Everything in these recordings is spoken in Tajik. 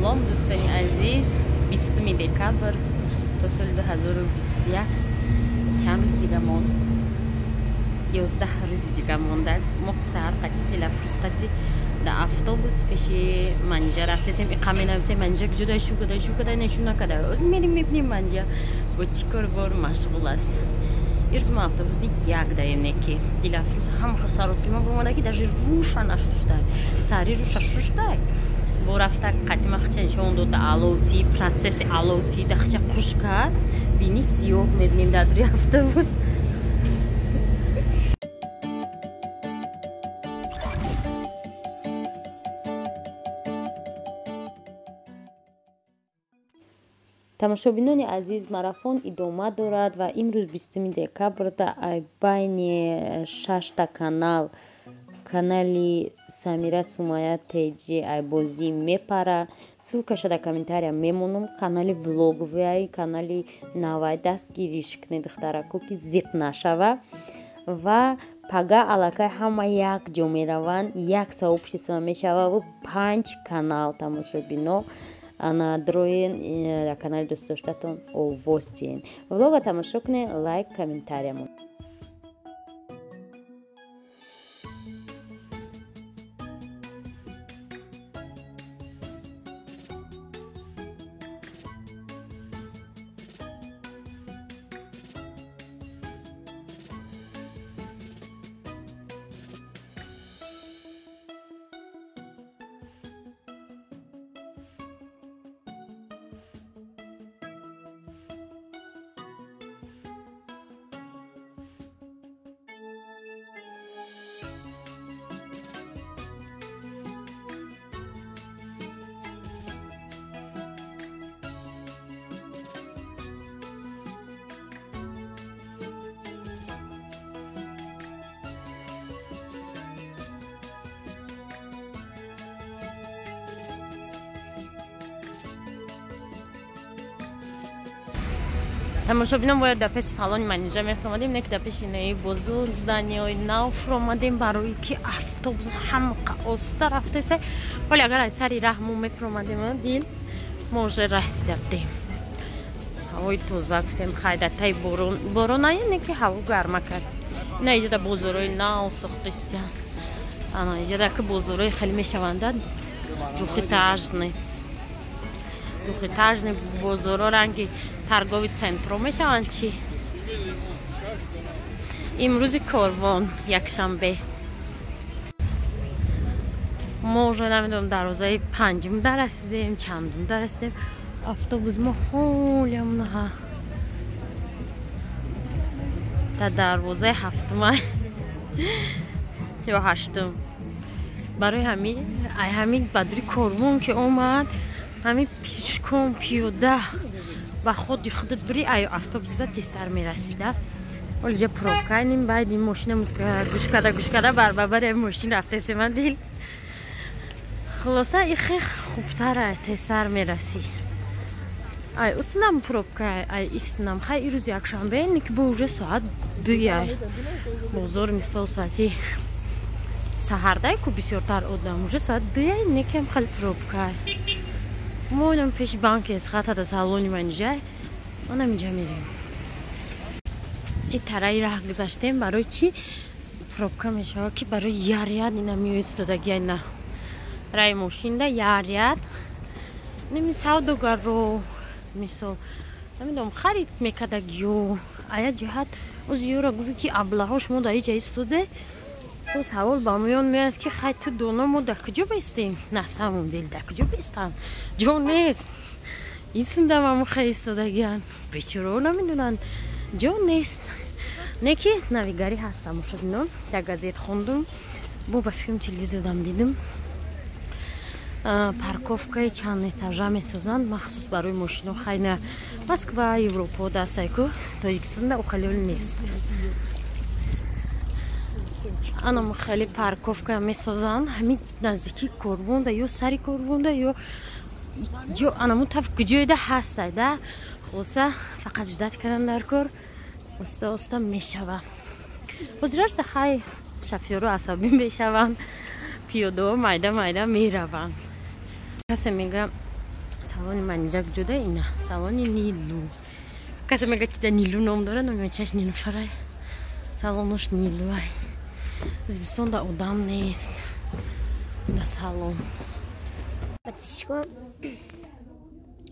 Салом дӯстони азиз, 20 декабр то соли 2021 чанд рӯз дига монд? 11 рӯзи дига монда. Мо саҳар қати Дилафрӯз қати да автобус пеши Манҷа рафтесем. Иқа менависем Манҷа куҷода шу када шу када нешу накада. Оз мерим мебинем Манҷа бо чӣ кор бор машғул аст. Ирӯз мо автобус ди як даем не ки Дилафрӯз ҳам саросима бомада ки даже руша нашуштай. Сари руша шуштай. Бо рафта қатима хча нишон дод аловти, процесси аловти да хча қуш кард. Бини сиёҳ мебинем дар дури автобус. Тамошобинони азиз, марафон идома дорад ва имрӯз 20 декабр дар байни шашта канал канали Самира Сумая ТЖ айбозӣ мепара. Ссылкаша дар комментария мемонам. Канали влоговый, канали навай дастгириш кунед духтарако ки зиқ нашава. Ва пага аллакай ҳама як ҷо мераванд, як сообщество мешава ва 5 канал тамошобино. Ана дроен дар канали дӯстдоштатон овоз диҳен. Влога тамошо кунед, лайк, комментария мон. Тамошобинон, бояд дар пеши салони Манижа мефуромадем, не ки дар пеши инаи бузург зданиҳои нав фуромадем, барои ки автобус ҳамқа оста рафтеса. Вале агар аз сари раҳ мо мефуромадем, дил мо уже расида будем. Ҳавои тоза гуфтем, хай дар таи борон, борон ая не ки ҳаво гарма кард. Ина иҷода бозорҳои нав сохтастиянд. Ана иҷода ки бозорҳои хеле мешаванда, двухэтажный. Двухэтажный бозорҳо ранги торговый центро мешаванд чӣ? Имрӯзи корвон, якшанбе. Мо уже намедонам дарвозаи панҷум дарасидем, чандум дарасидем. Автобус мо ҳолям наҳа. Дар дарвозаи ҳафтума ё ҳаштум. Барои ҳамин, ай ҳамин ба дури корвон ки омад, ҳамин пишком пиёда ба худи худат бири, ай автобусда тезтар мерасида. Олиҷа пробка ним, баъд ин мошина гӯш карда гӯш карда бар бабари мошин рафтесема дил. Хулоса ихе хубтара тезтар мерасӣ. Ай уснам пробка, ай иснам. Хай ирӯз якшанбе, не ки бо уже соат 2. Бозор мисол соати саҳардай ку бисёртар одам. Уже соат 2, не кем хеле пробка. Мо инам пеши банки Эсхата дар салони Манижа, манам инҷа мерем. И тараи раҳ гузаштем, барои чӣ пробка мешава ки барои яряд ина меистодагия ина раи мошинда яряд ними савдогаро мисол намедонам харид мекардагиё. Ая ҷиҳат оз ёра гуфти ки аблаҳо шумо дар иҷа истоде. Боз савол ба миён меояд ки хай ту доно мо дар куҷо бистем? На самом деле дар куҷо бистам? Ҷо нест. Исндам ҳамон хай истодагиянд. Бечораҳо намедонанд. Ҷо нест. Не ки навигарӣ ҳаст тамошобинон. Дар газет хондум, бо ба филм телевизордам дидим. Парковкаи чанд этажа месозанд махсус барои мошино. Хай на Москва, Европа дастайку, Тоҷикистонда охалиол нест. Ана хеле парковка месозанд ҳамин наздики корвонда ё сари корвонда ё анамун таф куҷоеда ҳастайда. Хулоса фақат ждать кардан дар кор, оста оста мешава. Ҳозирашда хай шофёру асабӣ мешаванд, пиёдао майда майда мераванд. Касе мега Салони Манижа куҷода? Ина салони Нилу. Касе мега чи да Нилу ном дора, номи чаш Нилуфарай. Салонош Нилуай. Зимистон да одам нест. Да салон. Подписчиков,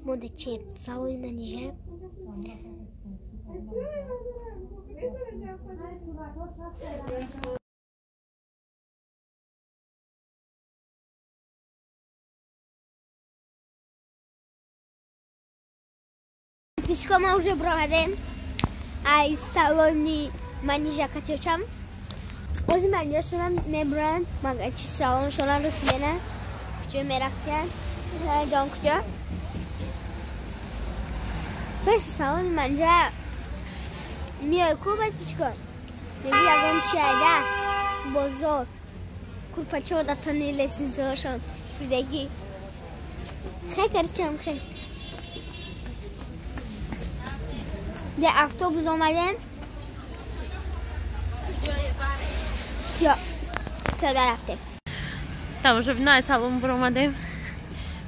модачи салони Манижа. Подписчиков, мы уже проводим. А из салони Манижа катечам. Ози манижа мебран, магачи салон шона русмена. Кучо мерафтян, дон кучо. Пеш салони Манижа миёй ку подписчиков. Меги ягон чайда бозор. Курпачо датани лесинзошон. Фидеги. Хе карчам хе. Де автобус омадем. Пиёда рафтем. Тамошобино, аз салон баромадем.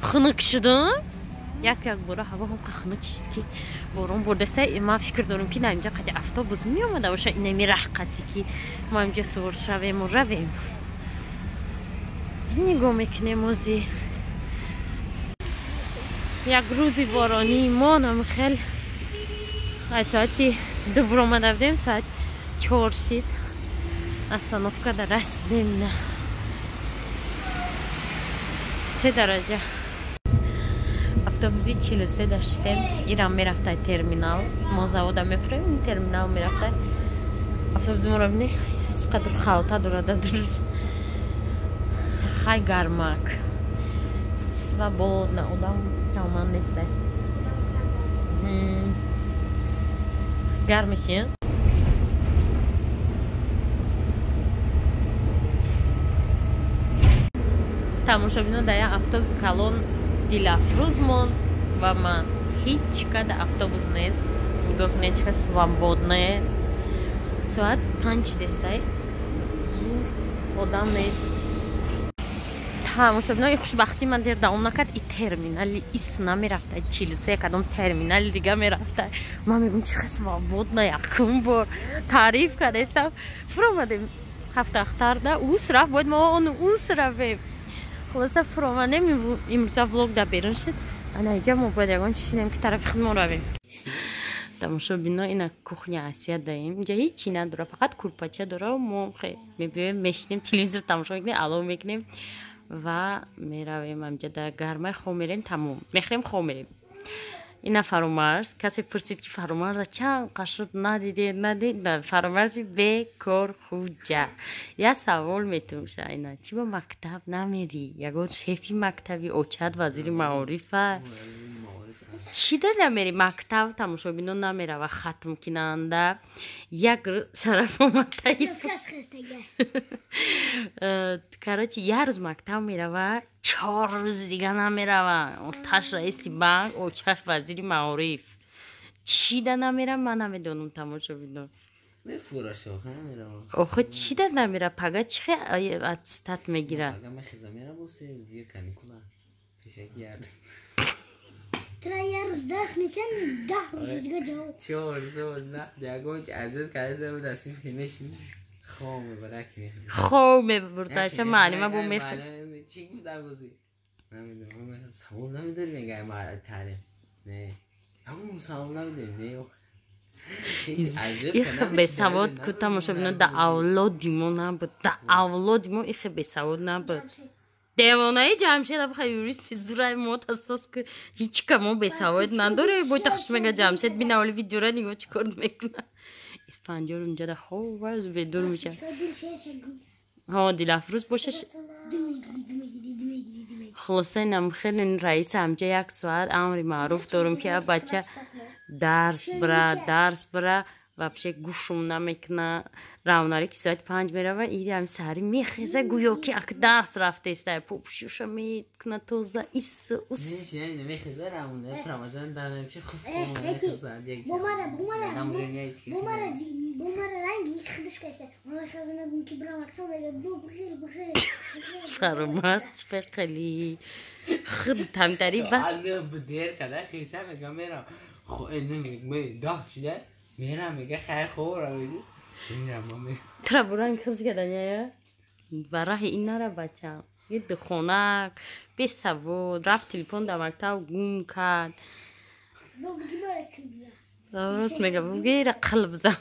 Хунук шудум. Як як бора ҳаво ҳам хунук шуд ки борон бурдаса. Ман фикр дорам ки на инҷа қади автобус меомада боша, инами раҳ қати ки мо инҷа сувор шавем равем. Нигоҳ мекунем ози. Як рӯзи боронӣ мо нам хел аз соати 2 баромада будем, соат 4 шид. Остановка да расидем на 3 дараҷа. Автобуси 43 даштем. Ирам мерафтай терминал. Мо завода мефурем, ин терминал мерафтай. Автобуси моро бини, чӣ қадр халта дорада дуруст. Хай гармак. Свободно, одам тамам нестай. Гармиши? Тамошобино, да як автобус калон Дилафрӯз монд ва ман ҳеҷ када автобус нест. Нигоҳ кунед, чӣ қадр свободное. Соат 5 дестай. Зур одам нест. Тамошобино, и хушбахтӣ ман дер давом накард. И терминали ис намерафта, 43 кадом терминали дига мерафта. Ман мегӯм чӣ қадр свободно, якум бор таъриф кардастам. Фуромадем ҳафтаахтарда, ус рафт, бояд мо он ус равем. Хулоса фуромадем, имрӯза влог да берун шуд. Ана иҷа мо бояд ягон чиз ки тарафи худмон равем. Тамошобино, ина кухня Асия даем. Инҷа ҳеҷ чи надора, фақат курпача дора. Мо мебиёем, мешинем, телевизор тамошо мекунем, алов мекунем ва меравем амҷа да гармай хоб мерем, тамом. Мехӯрем, хоб мерем. Ина Фаромарз. Касе пурсид ки Фаромарза чанд қашуд надидед, надид. Фаромарзи бекор хуҷа. Як савол метумша ина. Чӣ ба мактаб намери? Ягон шефи мактаби, очат вазири маорифа. Чӣ да намери? Мактаб тамошобино намерава хатмкунанда. Як рӯз шараф омада. Короче, як рӯз мактаб мерава, 4 рӯз дига намерава. Оташ раиси банк, очаш вазири маориф. Чӣ да намера, ман намедонам тамошобино. Охо чӣ да намера? Пага чӣ аттестат мегира? Тра як рӯз дарс мечан, 10 рӯз дига ҷавоб. 4 сол на, ягон чи азият карда буд, дастим мешин. Хоб мебарак мехӯрд. Хоб мебурдаша маълима бо мехӯрд. Чӣ гуфтам бози? Намедонам. Савол намедорӣ мега таълим. Не. Ҳамон савол намедорӣ. Не. Их бесавод ку тамошобино да авлоди мо набуд. Да авлоди мо их бесавод набуд. Девонаи Ҷамшед абха юристи зурай мо тасос ки ҳеҷ ка мо бесавод надорем. Бойта хуш мега Ҷамшед бинаволи видеора нигоҳ чӣ кор мекуна. Испанҷор унҷа да хоб аз бедор меша. Ҳо Дилафрӯз боша. Хулоса инам хеле раис ҳамҷа як соат амри маъруф дорум ки а бача дарс бира, вообще гӯшум намекуна. Равнари ки соати 5 мерава, иди ҳами саҳари мехеза, гӯё ки ак дарс рафтеста, попшуша мекуна тоза, ис ус. Бу мара ранги худаш кайса. Ман хаза мегум ки бирам мактаб, мега бу бихел, бихел. Саромаст феқали худ тамтари бас. Соат дер када хиса мега мерам. Хо не 10 шуда мерам, мега хай хӯра меги. Мерам ма мерам. Тра буранг хуш каданя ба раҳи ин нара, бачам. Духонак бесавод рафт, телефон дар мактаб гум кард. Бу буги мара килбза. Рост мега, бугира қилбза.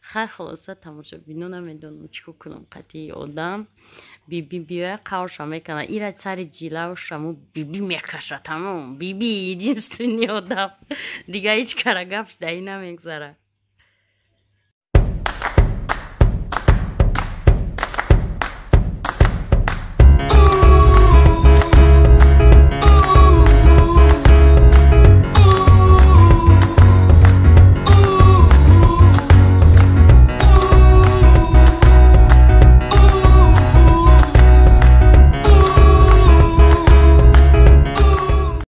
Хай, хулоса, тамошобино, намедонам чӣ кор кунам. Қатъи одам биби биёя, қавша мекана, ира сари ҷилавшаму биби мекаша, тамом. Биби единственный одам, дига ҳеҷ кара гап шдаи намегзара.